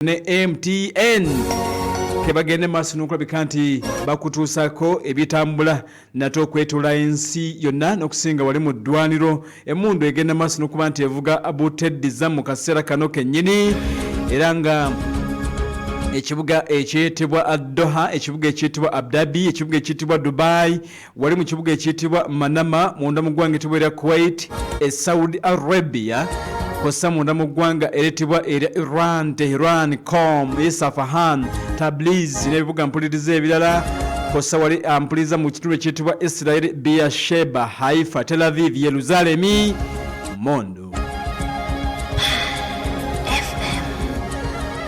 Ne MTN kebagende maaso n'okulabika nti bakutuusako ebitambula nate okwetoola ensi yonna n'okusinga wali mu ddwaniro. Emmundu egenda maaso n'okuba nti evuga buteddiza mu kaseera kano kennyini, era nga ekibuga ekiyitibwa Doha, ekibuga ekiyitibwa Abu Dhabi, ekibuga ekiyitibwa Dubai, wali mu kibuga ekiyitibwa Manama munda mu ggwanga etibwa erya Kuwait, e Saudi Arabia, kossa munda mu ggwanga eritibwa erya Iran, Tehran, Com, Isafahan, Tabliz n'ebibuga mpuliriza ebirala, kossa wali ampuliriza mu kitundu ekiyitibwa Israel, Beersheba, Haifa, Tel Aviv, Yeruzalemi, Mondo.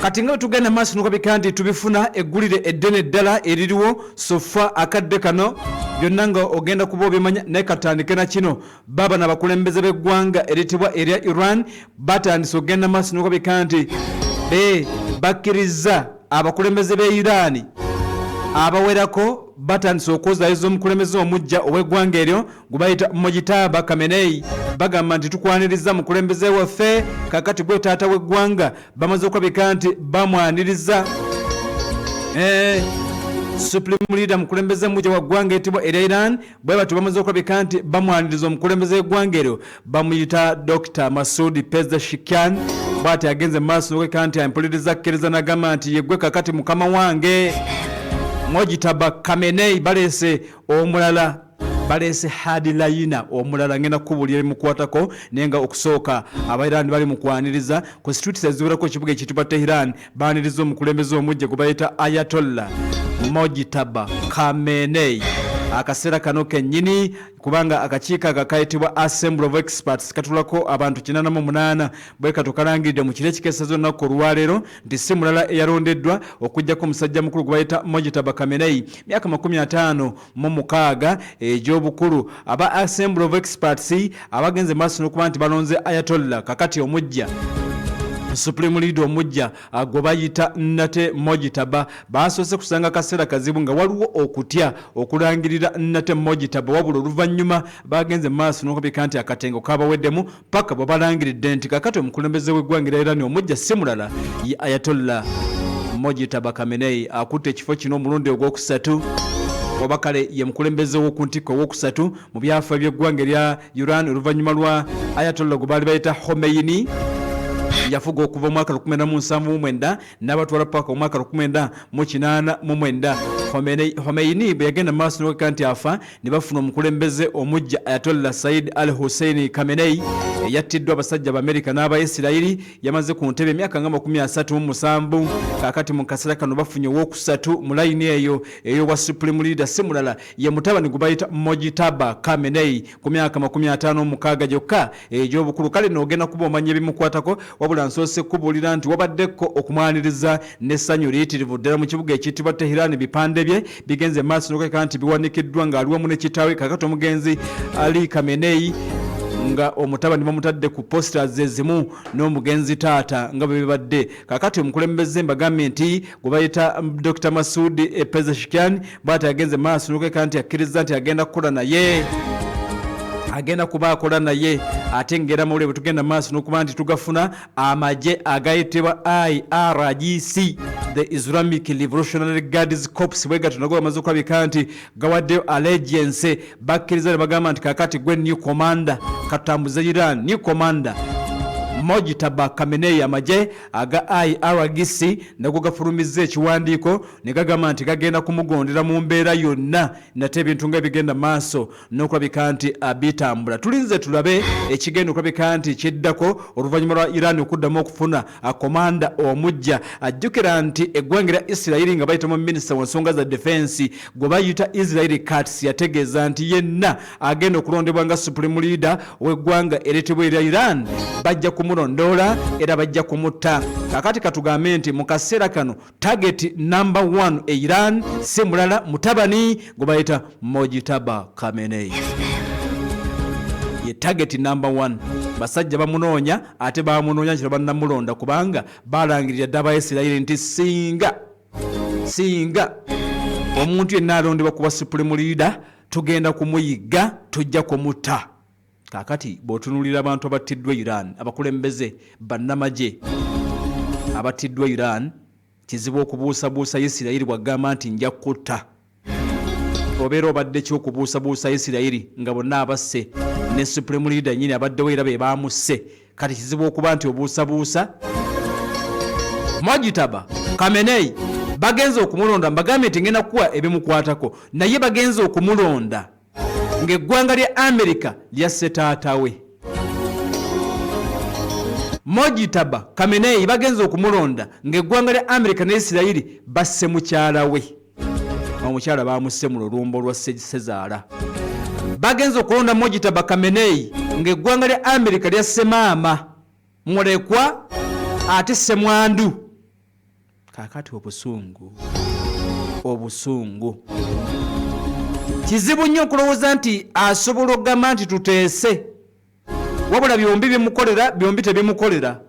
Kati nga tugenda maaso nokabika nti tubifuna eggulire eddene ddala eririwo sofa akadde kano, byonna nga ogenda kuba obimanya. Naye katandike na kino: baaba n'abakulembeze b'eggwanga eritibwa erya Iran batandise okugenda maaso nokabika nti be bakkiriza. Abakulembeze b'e Iran abawerako batandise okwozaayoza omukulembeze omujja ow'eggwanga eryo gwe bayita Mojitaba Kamenei. Bagamba nti tukwaniriza mukulembeze waffe, kakati gwe taata w'eggwanga. Bamaze okulabika nti bamwaniriza Supreme Leader, mukulembeze mujja wa ggwanga etibwa erya Iran. Bwe batyo bamaze okulabika nti bamwaniriza omukulembeze w'eggwanga eryo, bamuyita Dr Masud Pezeshkian. Bwati agenze mu maaso nokulabika nti ampuliriza, akkiriza n'agamba nti yegwe kakati mukama wange Mojitaba Kamenei. Baleese omulala, baleese hardliner omulala, ngenda kukubulira ebimukwatako. Naye nga okusooka, Abairani bali mu kwaniriza ku streets eziwerako ekibuga ekiyitibwa Teheran. Baaniriza omukulembeze omujja gwe bayita Ayatollah Mojitaba Khamenei akaseera kano kennyini, kubanga akakiiko ako akayitibwa Assembly of Experts katulako abantu 88. Bwe kato kalangiridde mu kiro ekikeeseza olunaku olwaleero nti si mulala eyalondeddwa okuggyako omusajja mukulu gwe bayita Mojitaba Khamenei, myaka 56 egy'obukulu. Aba Assembly of Experts abagenze maaso n'okuba nti balonze Ayatollah kakati omujja, Supreme Leader omujja gwe bayita nate Mojitaba, basoose kusanga kaseera kazibu nga waliwo okutya okulangirira nate Mojitaba. Wabula oluvannyuma bagenze maaso n'okubika nti akatengo kabaweddemu paka bwe balangiridde nti kakati omukulembeze w'eggwanga erya Iran omujja si mulala ye Ayatollah Mojitaba Khamenei, akutte ekifo kino omulundi ogwokusatu, oba kale ye mukulembeze w'oku ntikko owokusatu mu byafaayo by'eggwanga erya Iran, oluvannyuma lwa Ayatollah gwe baali bayita Khomeini, yafuga okuva omwaka 1979 n'abatwala paka omwaka 1989. Khomeini bwe yagenda maaso n'okeka nti afa, ne bafuna omukulembeze omujja Ayatollah Said Al Hussein Khamenei, eyattiddwa abasajja b'Amerika n'Abaisirayiri. Yamaze ku ntebe emyaka nga 37. Kaakati mu kaseera kano bafunye owokusatu mu layini eyo ey'obwa Supreme Leader, si mulala ye mutabani gwe bayita Mojitaba Khamenei, ku myaka 56 gyokka egy'obukulu. Kale noogenda kuba omanya ebimukwatako, wabula nsoose kubuulira nti wabaddeko okumwaniriza n'essanyu liyitirivu ddala mu kibuga ekiyitibwa Teheran. Bipande bye bigenze maaso n'okulabika nti biwanikiddwa ng'ali wamu ne kitaawe kakati omugenzi Ali Khamenei, nga omutabani bamutadde ku posters ezimu n'omugenzi taata nga bwe bibadde. Kakati omukulembeze mbagambye nti gwe bayita Dr Masud Pezeshkian, bw'ati agenze maaso n'okulabika nti akkiriza nti agenda kukola naye, agenda kuba akola naye. Ate ngera amawulire bwe tugenda maaso n'okuba nti tugafuna, amagye agayitibwa IRGC, the Islamic Revolutionary Guards Corps, bwe gatyo nago bamaze okulabika nti gawaddeyo allegiance, bakkiriza ne bagamba nti kakati gwe new commander, katutambuze Iran, new commander Mojitaba Khamenei. Amagye aga IRGC nago gafulumizza ekiwandiiko ne gagamba nti gagenda kumugondera mu mbeera yonna. Nate ebintu nga ebigenda maaso n'okulabika nti bitambula, tulinze tulabe ekigenda okulabika nti kiddako oluvannyuma lwa Iran okuddamu okufuna komanda omujja. Ajjukira nti eggwanga erya Isirayiri nga bayita mu minisita wa nsonga za defense gwe bayita Israel Katz, yategeeza nti yenna agenda okulondebwa nga Supreme Leader w'eggwanga eritibwa erya Iran bajja kumulondoola era bajja kumutta. Kakati katugambe nti mu kaseera kano target number one e Iran si mulala, mutabani gwe bayita Mojitaba Khamenei ye target number one. Basajja bamunoonya, ate bamunoonya kiro bannamulonda, kubanga balangirira dda Abaisirayiri nti singa omuntu yenna alondebwa kuba Supreme Leader, tugenda kumuyigga, tujja kumutta. Kaakati bw'otunuulira abantu abattiddwa Iran, abakulembeze, bannamagye. Abattiddwa Iran kizibu okubuusabuusa Isirayiri bw'agamba nti nja kutta. Obeera obadde ki okubuusabuusa Isirayiri nga bonna abasse ne Supreme Leader nnyini abaddewo era be baamusse? Kati kizibu okuba nti obuusabuusa. Mojtaba Khamenei bagenze okumulonda, mbagambye nti ngenda kukuwa ebimukwatako, naye bagenze okumulonda ng'eggwanga lya Amerika lyasse taata we. Mojtaba Khamenei bagenze okumulonda ng'eggwanga lya Amerika ne Isirayiri basse mukyala we. Omukyala bamusse mu lulumbo lwa Sezaala. Bagenze okulonda Mojtaba Khamenei ng'eggwanga lya Amerika lyasse maama mulekwa ate ssemwandu. Kaakati obusungu, obusungu. Kizibu nnyo okulowooza nti asobola okugamba nti tuteese, wabula byombi bimukolera, byombi tebimukolera.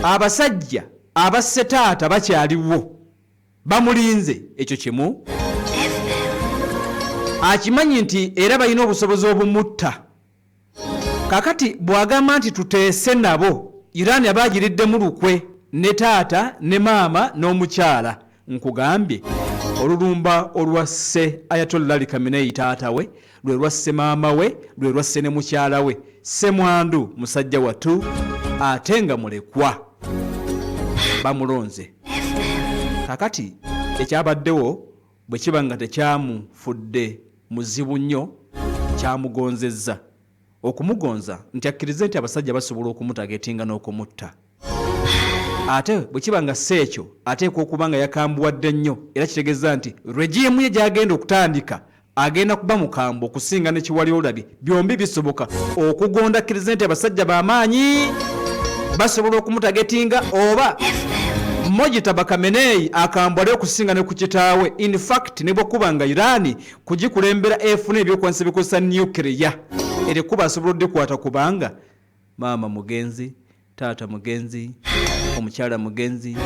Abasajja abasse taata bakyaliwo, bamulinze. Ekyo kimu akimanyi nti era balina obusobozi obumutta. Kakati bw'agamba nti tuteese nabo, Iran aba agiriddemu lukwe ne taata ne maama n'omukyala. Nkugambye olulumba olwasse Ayatollah Ali Khamenei taata we, lwe lwasse maama we, lwe lwasse ne mukyala we ssemwandu, musajja wattu ate nga mulekwa, bamulonze. Kakati ekyabaddewo bwe kiba nga tekyamufudde muzibu nnyo, kyamugonzezza okumugonza nti akkirize nti abasajja basobola okumutagetinga n'okumutta. Ate bwe kiba nga si ekyo, ateekwa okuba nga yakambuwadde nnyo, era kitegeeza nti regimu ye gy'agenda okutandika agenda kuba mukambwe okusinga ne kiwali olabye. Byombi bisoboka, okugonda akkirize nti abasajja b'amaanyi basobola okumutagetinga, oba Mojtaba Khamenei akambwale okusinga ne ku kitaawe. In fact, ne bwekuba nga Iran kugikulembera efuna ebyokulwanyisa ebikozesa nuclear, eryo ekkubo asobola oddikwata kubanga maama mugenzi, taata mugenzi, omukyala mugenzi,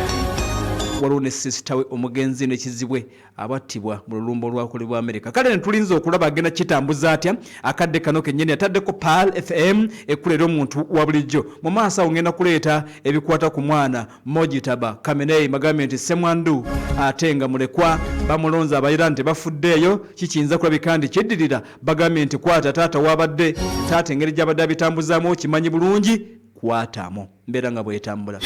waliwo ne sisita we omugenzi ne kizibwe abattibwa mu lulumba olwakolebwa Amerika. Kale netulinze okulaba agenda kitambuza atya akadde kano kennyini. Ataddeko Pearl FM ekkula era omuntu wa bulijjo. Mu maaso awo ngenda kuleeta ebikwata ku mwana Mojtaba Khamenei, magambye nti ssemwandu ate nga mulekwa bamulonze, aba Iran tebafuddeeyo. Kikiyinza kulabika nti kiddirira. Bagambye nti kwata taata wabadde taata, engeri gy'abadde abitambuzaamu okimanyi bulungi, kwatamu mbeera nga bwetambula.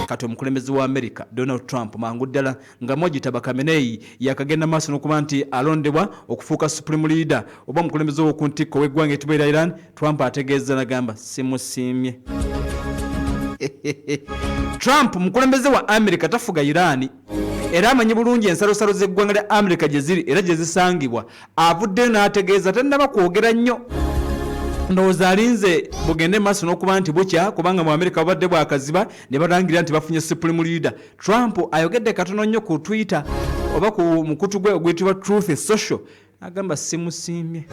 Kati omukulembeze wa America Donald Trump mangu ddala nga Mojtaba Khamenei yakagenda maaso n'okuba nti alondebwa okufuuka supreme leader oba omukulembeze ow'oku ntikko w'eggwanga etibwa erya Iran, Trump ategeezza nagamba simusiimye. Trump mukulembeze wa America, tafuga Iran, era amanyi bulungi ensalosalo z'eggwanga lya America gye ziri era gye zisangibwa. Avuddeyo n'ategeeza, tannaba kwogera nnyo, ndowooza alinze bugende maaso n'okuba nti bukya, kubanga mu Amerika bubadde bwakaziba ne balangirira nti bafunye supreme leader. Trump ayogedde katono nnyo ku Twitter oba ku mukutu gwe oguyitibwa Truth Social, agamba simusiimye,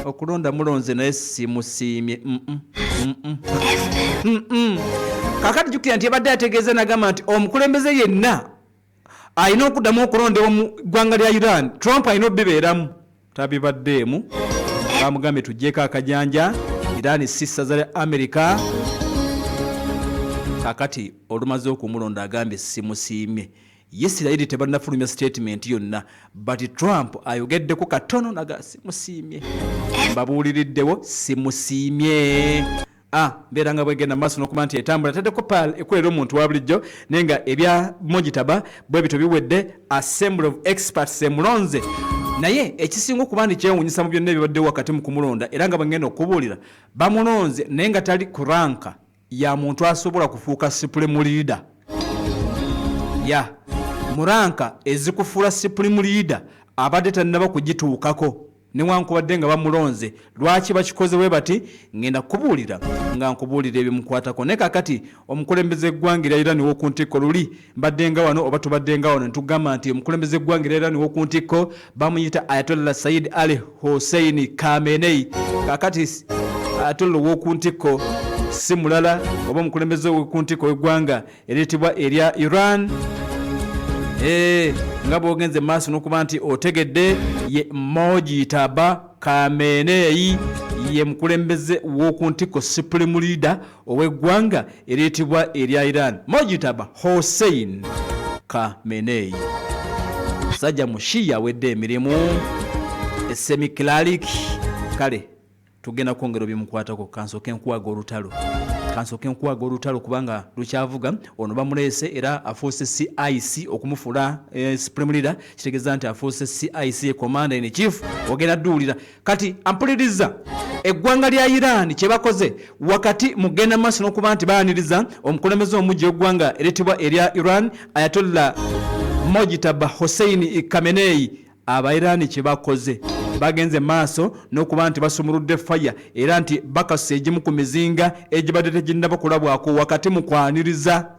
okulonda mulonze naye simusiimye. Kakati jjukira nti yabadde ategeeza nagamba nti omukulembeze yenna alina okuddamu okulondebwa mu ggwanga lya Iran, Trump alina obibeeramu. Tabibaddeemu, bamugambye tuggyeko akajanja, Iran si ssaza lya Amerika. Kakati olumaze okumulonda agambye simusiimye. Yisirayiri tebannafulumya sitatimenti yonna, but Trump ayogeddeko katono naga simusiimye, mbabuuliriddewo simusiimye. Mbeera nga bwegenda maaso n'okuba nti etambula, taddeko Pearl ekulera omuntu wa bulijjo, naye nga ebya Mojtaba bwe bityo biwedde. Assembly of Experts emulonze, naye ekisinga okuba nti kyewuunyisa mu byonna ebibaddewo wakati mu kumulonda, era nga bwe ngenda okukubuulira, bamulonze naye nga tali ku ranka ya muntu asobola kufuuka supreme leader. Ya mu ranka ezikufuula supreme leader abadde tannaba kugituukako newankubadde nga bamulonze. Lwaki bakikoze bwe bati? Ngenda kukubuulira nga nkubuulira ebimukwatako. Naye kaakati omukulembeze w'eggwanga erya Iran w'oku ntikko, luli mbadde nga wano oba tubadde nga wano ne tugamba nti omukulembeze w'eggwanga erya Iran w'oku ntikko bamuyita Ayatollah Sayyid Ali Hossein Khamenei. Kaakati Ayatollah ow'oku ntikko si mulala oba omukulembeze ow'oku ntikko w'eggwanga eriyitibwa erya Iran, nga bw'ogenze maaso n'okuba nti otegedde, ye Mojtaba Khamenei ye mukulembeze w'oku ntikko, supreme leader ow'eggwanga eriyitibwa erya Iran, Mojtaba Hossein Khamenei. Musajja mushiya awedde emirimu esemiclaric. Kale tugenda kwongera obimukwatako. Kansooke nkuwaga olutalo, kansooke nkuwaga olutalo kubanga lukyavuga. Ono bamuleese era afuuse CIC. Okumufuula supreme leader kitegeeza nti afuuse CIC, commander in chief. Ogenda dduwulira kati ampuliriza. Eggwanga lya Iran kyebakoze wakati mugenda maaso n'okuba nti baaniriza omukulembeze omujja w'eggwanga eritibwa erya Iran, Ayatollah Mojtaba Hossein Khamenei, Abairani kyebakoze, bagenze maaso n'okuba nti basumuludde faya era nti bakasusa egimu ku mizinga egibadde teginnaba kulabwako. Wakati mu kwaniriza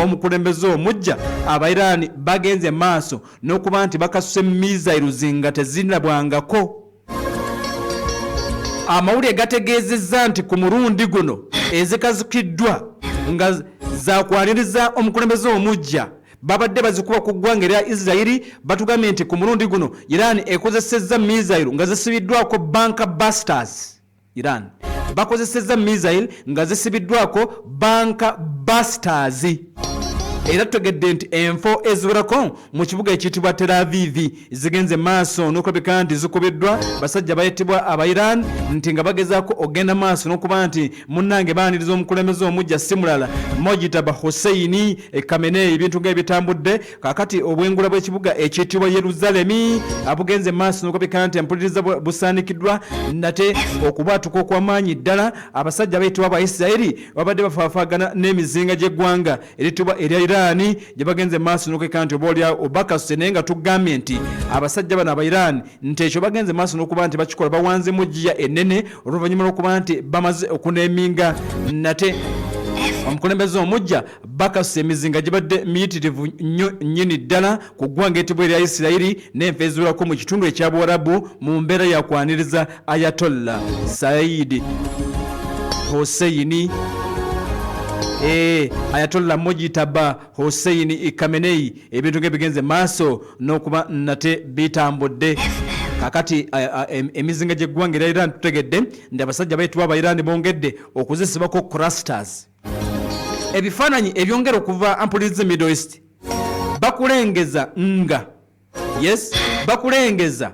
omukulembeze omujja, Abairani bagenze maaso n'okuba nti bakasuse missiles nga tezinabwangako. Amawulire gategeezezza nti ku mulundi guno ezikazukiddwa nga zakwaniriza omukulembeze omujja babadde bazikuba ku ggwanga erya Isirairi. Batugambye nti ku mulundi guno Iran ekozesezza missile nga zisibiddwako bunker busters. Iran bakozesezza missile nga zisibiddwako bunker busters, era tutegedde nti enfo eziwerako mu kibuga ekiyitibwa Tel Aviv zigenze maaso n'okulabika nti zikubiddwa basajja bayitibwa aba Iran, nti nga bagezaako okugenda maaso n'okuba nti munnange baaniriza omukulembeze omujja, si mulala Mojtaba Husseini Khamenei. Ebintu ng'ebitambudde kakati, obwengula bw'ekibuga ekiyitibwa Yeruzalemi bugenze maaso n'okulabika nti empuliriza busaanikiddwa nate okubwatuka okw'amaanyi ddala. Abasajja bayitibwa Abaisirairi babadde bafaafaagana n'emizinga gy'eggwanga eritibwa erya Iraani gye bagenze maaso n'okweka nti oba oli obakasuse, naye nga tugambye nti abasajja bano aba Iran nti ekyo bagenze maaso n'okuba nti bakikola bawanzemu giya ennene oluvannyuma lw'okuba nti bamaze okuneeminga nate omukulembeze omujja. Bakasusa emizinga gibadde miyitirivu nnyo nnyini ddala ku ggwanga etibwa erya Isirayiri n'enfa eziwerako mu kitundu ekya Buwarabu mu mbeera yakwaniriza Ayatollah Saidi Hosseini, Ayatollah Mojtaba Hossein Khamenei. Ebintu ng'ebigenze maaso n'okuba nate bitambudde kakati, emizinga gy'eggwanga erya Iran, tutegedde nti abasajja bayitibwa aba Iran bongedde okuzisibako clusters. Ebifaananyi ebyongera okuva ampuliriza Middle East bakulengeza nga, yes, bakulengeza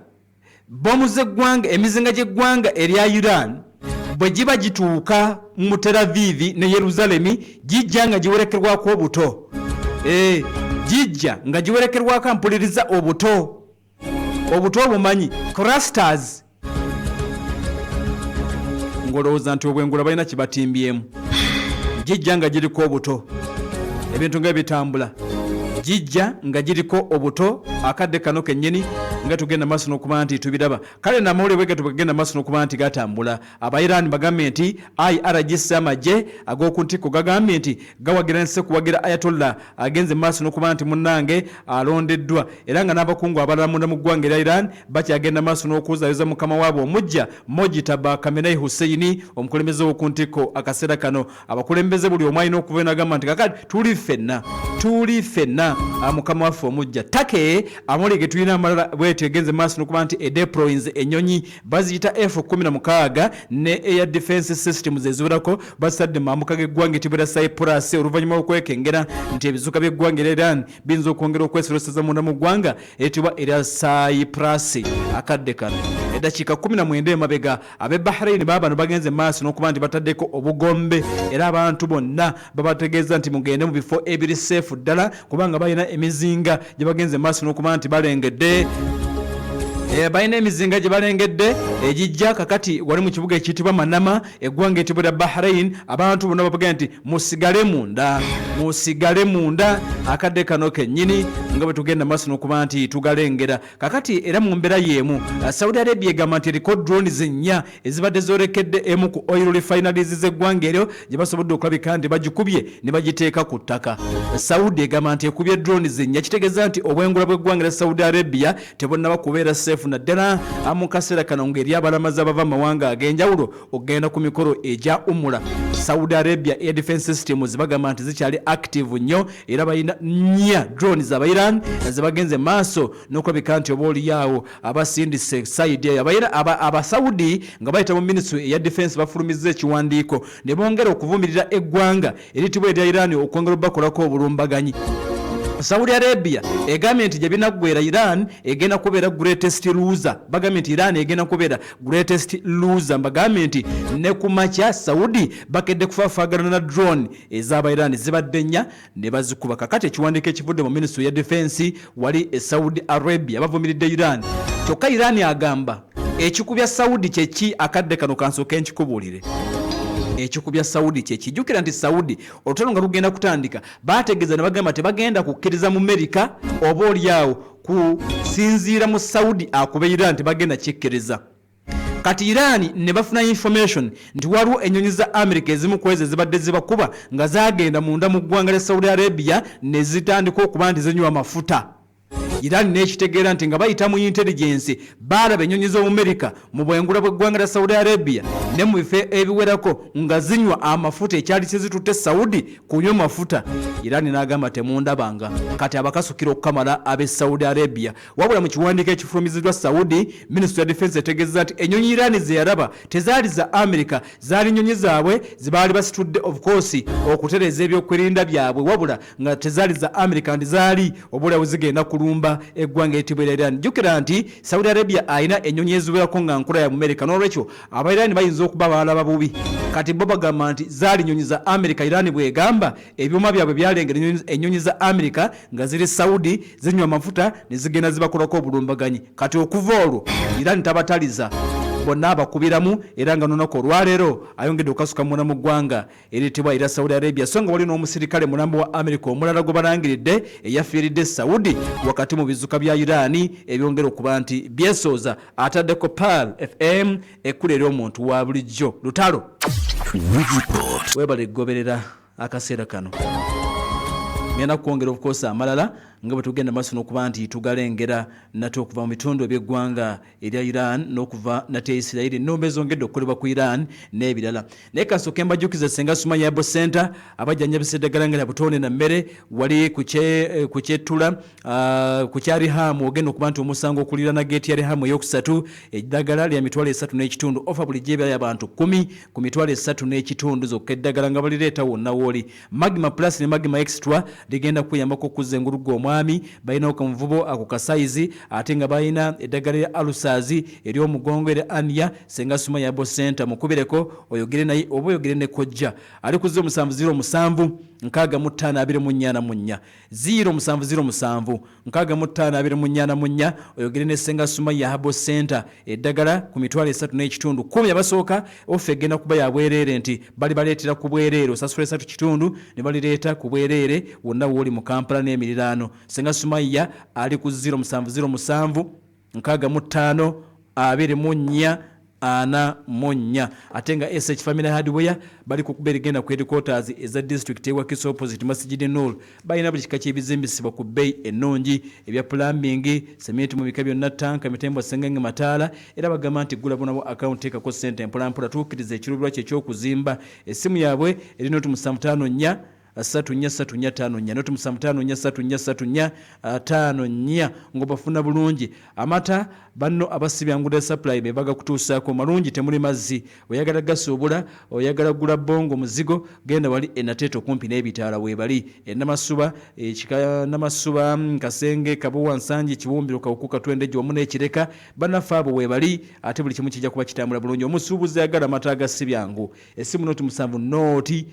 bomu z'eggwanga, emizinga gy'eggwanga erya Iran bwe giba gituuka mu Tel Aviv ne Yeruzalemi, gijja nga giwerekerwako obuto. Gijja nga giwerekerwako, mpuliriza, obuto. Obuto obumanyi, clusters, ng'olowooza nti obwengula balina kibatimbyemu. Gijja nga giriko obuto. Ebintu nga ebitambula, gijja nga giriko obuto. Akadde kano kennyini nga tugenda maaso n'okuba nti tubiraba. Kale namawulire bwe gatyo bwegagenda maaso n'okuba nti gatambula, Abairani bagambye nti IRGC, amagye ag'oku ntikko, gagambye nti gawagira nse kuwagira Ayatollah agenze maaso n'okuba nti munnange alondeddwa, era nga n'abakungu abalala munda mu ggwanga erya Iran bakyagenda maaso n'okuzaayoza mukama waabwe omujja, Mojtaba Khamenei Husseini, omukulembeze w'oku ntikko. Akaseera kano abakulembeze buli omu alina okuva nagamba nti kakati tuli ffenna, tuli ffenna mukama waffe omujja. Take amawulire ge tulina amalala bwetyo egenze maaso n'okuba nti edeployinze ennyonyi baziyita F-16 ne air defense systems eziwerako, bazisadde mu mambuka g'eggwanga etibwa lya Cyprus oluvannyuma lw'okwekengera nti ebizuka by'eggwanga erya Iran biyinza okwongera okwesoloseza munda mu ggwanga eritibwa erya Cyprus. Akadde kano, eddakiika 19 emabega, ab'e Bahrain baabano bagenze maaso n'okuba nti bataddeko obugombe, era abantu bonna babategeeza nti mugende mu bifo ebiri safe ddala kubanga balina emizinga gye bagenze maaso n'okuba nti balengedde. Balina emizinga gye balengedde egijja kakati wali mu kibuga ekiyitibwa Manama, eggwanga etibwa lya Bahrain. Abantu bonna babagamba nti musigale munda, musigale munda akadde kano kennyini nga bwe tugenda maaso n'okuba nti tugalengera kakati. Era mu mbeera y'emu, Saudi Arabia egamba nti eriko drones nnya ezibadde zoolekedde emu ku oil refineries z'eggwanga eryo gye basobodde okulabika nti bagikubye ne bagiteeka ku ttaka. Saudi egamba nti ekubye drones nnya, kitegeeza nti obwengula bw'eggwanga lya Saudi Arabia tebunnaba kubeera safe, naddala mu kaseera kano ng'eri abalamazi abava mu mawanga ag'enjawulo okugenda ku mikolo egya umula. Saudi Arabia air defense systems bagamba nti zikyali active nnyo era balina nnya drone zaba Iran zebagenze maaso n'okulabika nti oba oliyaawo abasindise sayidi eyo Abasaudi nga bayita mu ministry eya defense bafulumizza ekiwandiiko ne bongera okuvumirira eggwanga eritibwa erya Iran okwongera obakolako obulumbaganyi. Saudi Arabia egambye nti gye binaggwera Iran egenda kubeera greatest loser. Bagambye nti Iran egenda kubeera greatest loser. Mbagambye nti ne ku makya Saudi bakedde kufafaagana na drone ez'aba Iran zibadde nnya ne bazikuba. Kakati ekiwandiiko ekivudde mu ministry ya defense wali e Saudi Arabia bavumiridde Iran. Kyokka Iran agamba ekikubya Saudi kyeki akadde kano kansooke nkikubuulire. Ekikubya Saudi kyeki? Jjukira nti Saudi olutalo nga lugenda kutandika baategeeza ne bagamba tebagenda kukkiriza mu Amerika oba olyawo kusinziira mu Saudi akube Iran, tebagenda kikkiriza. Kati Iran ne bafuna information nti waliwo ennyonyi za Amerika ezimu ku ezo ezibadde zibakuba nga zaagenda munda mu ggwanga lya Saudi Arabia ne zitandika okuba nti zinywa amafuta. Iran n'ekitegeera nti nga bayita mu intelligence baalaba ennyonyi z'Omumerika mu bwengula bw'eggwanga lya Saudi Arabia ne mu bifo ebiwerako nga zinywa amafuta ekyali kizitutte Saudi kunywa mafuta. Iran n'agamba temundabanga. Kati abakasukira okukamala ab'e Saudi Arabia. Wabula mu kiwandiiko ekifulumiziddwa Saudi, minisitule ya defense etegeezezza nti ennyonyi Iran ze yalaba tezaali za Amerika, zaali nnyonyi zaabwe ze baali basitudde of course okutereeza ebyokwerinda byabwe, wabula nga tezaali za Amerika nti zaali oboolyawo zigenda kulumba eggwanga eritibwa erya Iran. Jjukira nti Saudi Arabia alina ennyonyi eziwerako nga nkula ya Mumerika, n'olwekyo aba Iran bayinza okuba baalaba bubi. Kati bo bagamba nti zaali nnyonyi za Amerika. Iran bw'egamba ebyuma byabwe byalengera ennyonyi za Amerika nga ziri Saudi zinywa amafuta ne zigenda zibakolako obulumbaganyi. Kati okuva olwo Iran tabataliza, bonna abakubiramu, era nga n'olunaku olwaleero ayongedde okukasuka munda mu ggwanga eritibwa erya Saudi Arabia. So nga waliwo n'omusirikale mulambo wa Amerika omulala gwe balangiridde eyafiiridde Saudi wakati mu bizuka bya Iran ebyongera okuba nti byesooza. Ataddeko Pearl FM ekkula ery'omuntu wa bulijjo. Lutalo webale kugoberera akaseera kano. Ngenda kukwongera okukosa amalala nga bwe tugenda maaso n'okuba nti tugalengera nate okuva mu bitundu eby'eggwanga erya Iran n'okuva nate Isirayiri, ennumba ezongedde okukolebwa ku Iran n'ebirala. Naye kansooke mbajjukize Ssenga Sumaya Herbal Center abajjanjabisa eddagala nga lya butonde na mmere wali ku kyettula ku kya Rihamu, ogenda okuba nti omusango okuliraana geeti ya Rihamu eyokusatu. Eddagala lya 3,500, ofa bulijjo ebeera ya bantu 10 ku 3,500 zokka. Eddagala nga balireeta wonna wooli. Magma Plus ne Magma Extra ligenda kukuyambako okuzza engulu ggwe omwami. Balinawo kamuvubo ako kasayizi, ate nga balina eddagala erya ulcers, ery'omugongo, erya ania. Ssenga Sumaya Herbal Center mukubireko oyogere naye oba oyogere ne kojja. Ali ku 0707 65 24 4, 0707 65 24 4, oyogere ne Ssenga Sumaya Herbal Center. Eddagala ku 3,500, 10 abasooka ofa egenda kuba ya bwereere, nti balibaleetera ku bwereere, osasula 3.5 ne balireeta ku bwereere wonna wooli mu Kampala n'emiriraano. Ssenga Sumaya ali ku 0707 65 24 44. Ate nga SH Family Hardware bali ku kuba erigenda ku headquarters eza district e Wakiso opposite Masjid Nur. Balina buli kika ky'ebizimbisibwa ku bbeeyi ennungi, ebya plumbing, cement mu bika byonna, tanka, mitembwa, sengenge, mataala. Era bagamba nti ggula bunawo account, teekako ssente mpolampola, tuukiriza ekiruubirirwa kyo eky'okuzimba. Essimu yaabwe eri 0 754 3 4 3 4 5 4, 0 754 3 4 3 4 5 4, ng'obafuna bulungi. Amata banno abasibya nguda supply be bagakutuusaako malungi, temuli mazzi. Oyagala gasuubula, oyagala gula bongo muzigo, genda wali e Nateete okumpi n'ebitaala weebali. E Namasuba, ekika Namasuba, Kasenge, Kabowa, Nsangi, Kiwumbiro, Kawuku, Katwendejje wamu n'e Kireka, bannaffe abo weebali, ate buli kimu kijja kuba kitambula bulungi. Omusuubuzi ayagala amata aga si byangu, essimu 0 7 0 2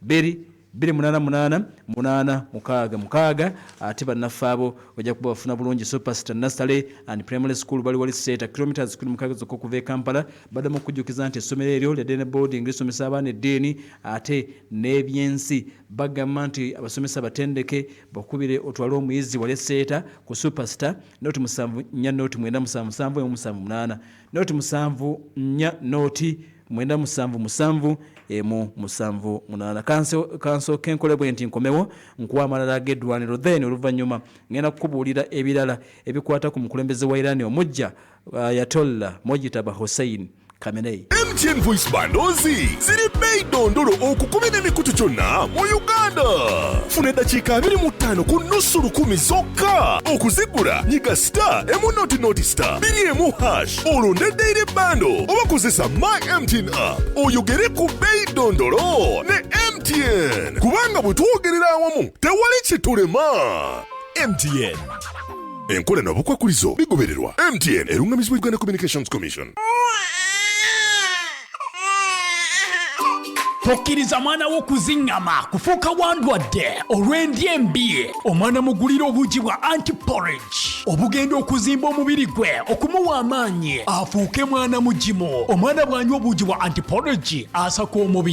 2 8 8 8 6 6, ate bannaffe abo ojja kuba bafuna bulungi. Superstar Nursery and Primary School bali wali Seeta, kilometers 16 zokka okuva e Kampala. Baddamu okukujjukiza nti essomero eryo lya day boarding, lisomesa abaana eddiini ate n'ebyensi. Bagamba nti abasomesa batendeke, bakubire otwale omuyizi wali Seeta ku Superstar, 0 7 4 0 9 7 7 1 7 8, 0 7 4 0 9 7 7 1 7 8. Kansooke nkole bwe nti, nkomewo nkuwa amalala ag'eddwaniro, then oluvannyuma ngenda kukubuulira ebirala ebikwata ku mukulembeze wa Iran omujja, Ayatollah Mojtaba Hussein. Khamenei. MTN Voice Bundles ziri bbeeyi ddondolo okukubira emikutu gyonna mu Uganda. Funa eddakiika 25 ku nusu lukumi zokka. Okuzigula nyiga star emu noti noti star bbiri emu hash olonde daily bundle oba kozesa My MTN app oyogere ku bbeeyi ddondolo ne MTN, kubanga bwe twogerera awamu tewali kitulema. MTN. Enkola n'obukwakulizo bigobererwa. MTN erungamizibwa Uganda Communications Commission. Tokkiriza mwana wo kuziŋŋama kufuuka wandwadde olw'endya embi. Omwana mugulire obuugi bwa anti-porridge obugenda okuzimba omubiri gwe, okumuwa amaanyi afuuke mwana mugimu. Omwana bw'anywa obuugi bwa anti-porridge asaka omubiri.